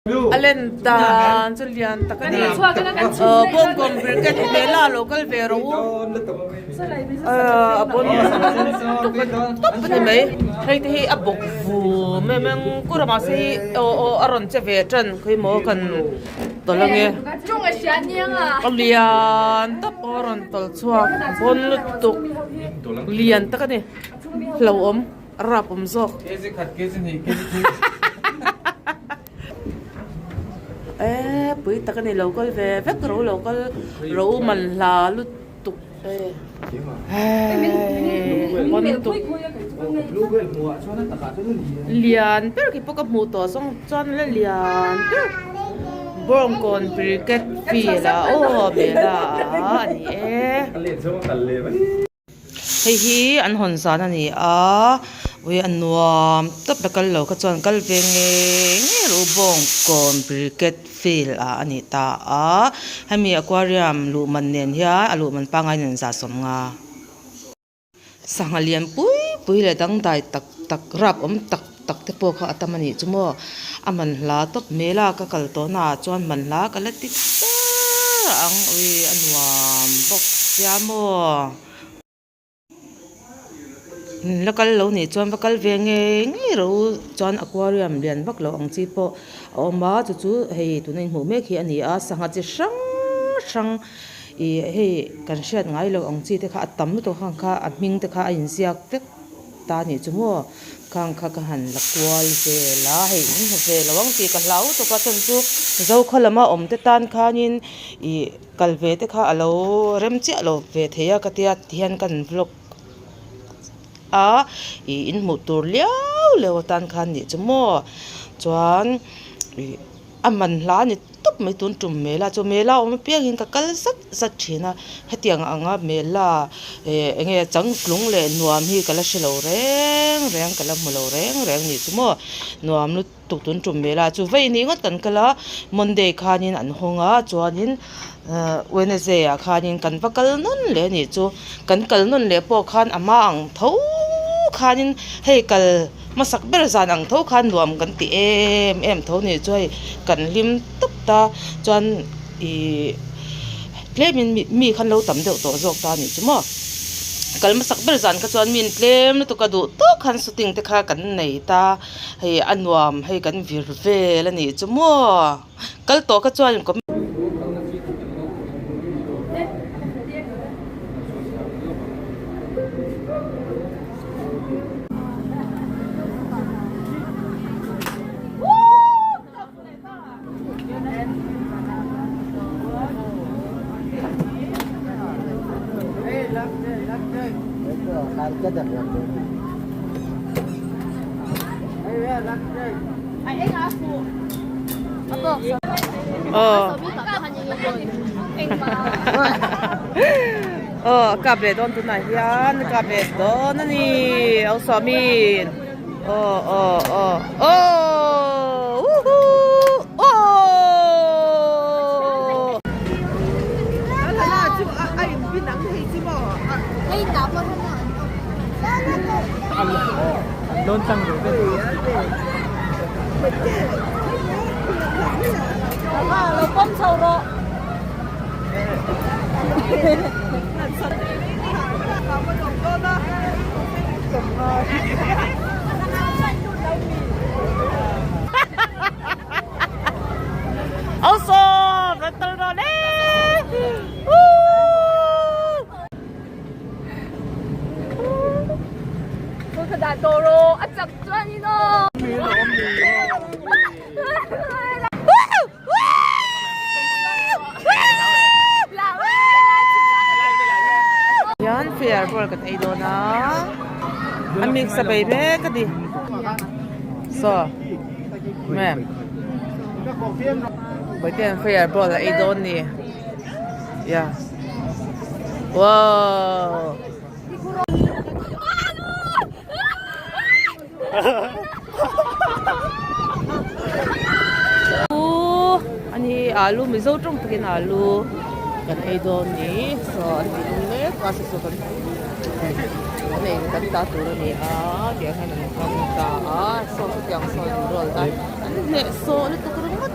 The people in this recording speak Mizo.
A len dan chu lian tak a ni. Bawngkawn cricket mela lo kal ve rawh u. A pawn tuk tawp a ni mai. Hei te hi a bawk vum em em kur a mahse hi aw aw a rawn che ve tan khawi maw kan tawlh ange. A lian tawp a rawn tawlh chhuak bawn lutuk lian tak a ni hlauhawm a rapawm zawk. Eee pui tak a ni lo kal ve vek ro lo kal ro man hla lutuk e hei pawn tuk lian ber khi pawh ka hmuh tawh zawng chuan la lian ber bawngkawn cricket field ah aw mela ah a ni e. Hei hi an hawn zan a ni a ui a nuam tawp a kal lo kha chuan kal ve ngei ngei ru bawngkawn cricket field ah a ni ta a hemi aquarium luh man nen hian a luh man pangngai nen za 50. Sangha lian pui pui leh dangdai tak tak rap awm tak tak te pawh kha a tam a nih chu maw a man hla tawp hmel a ka kal tawh na ah chuan man hla ka la ti ber ang ui a nuam bawk sia maw la kal lo nih chuan va kal ve ngei ngei rawh u chuan aquarium lian vak lo ang chi pawh a awm a chu chu hei tuna inhmuh mek hi a ni a sangha chi hrang hrang ih hei kan hriat ngai loh ang chi te kha a tam lutuk ang kha a hming te kha a inziak vek ta a nih chu maw. Khang kha ka han la kual vel a, hei in hmu ve lo ang tih ka hlau tawp a, chhan chu Zokhaw lama awm te tan khanin ih kal ve te kha a lo rem chiah lo ve thei a ka tia tihian ka han vlog a ih in hmuh tur liau liau atan khan nih chu maw chuan ih. A man hla a ni tawp mai tun tum mela chu mela awm apiangin ka kal zat zat thin a hetiang anga mela eh eng nge changtlung leh nuam hi ka la hre lo reng reng ka la hmu lo reng reng nih chu maw nuam lutuk tun tum mela chu vei ni ngawt kan kal a monday khanin an hawng a chuanin ah wednesday ah khanin kan va kal nawn leh a nih chu kan kal nawn leh pawh khan a hma ang tho khanin hei kal. Hmasak ber zan ang tho khan nuam kan ti em em tho nih chu hei kan hlim tawp ta chuan ihh tlemin mi khan lo tam deuh tawh zawk ta nih chu maw kal hmasak ber zan kha chuan mi in tlem lutuk a duh tawk khan shooting te kha kan nei ta hei a nuam hei kan vir vel a nih chu maw kal tawh kha chuan comment. Aw a kap leh dawn tunah hian a kap leh dawn a ni au sawmin aw aw aw aw woohoo aw Awesome! Rental dawn e! Hian fair ball kan ei dawn a a mix a bei mek a ni saw ma'am Bawihte an fair ball a ei dawn ni yeah wow. Ani alu mizo tawng takin alu kan ei dawn ni saw an tih lung mek a saw kan an ei kan ta tur a ni a tiang hian an kam ta a saw sawtiang saw an roll a an hneh sawh lutuk ringawt.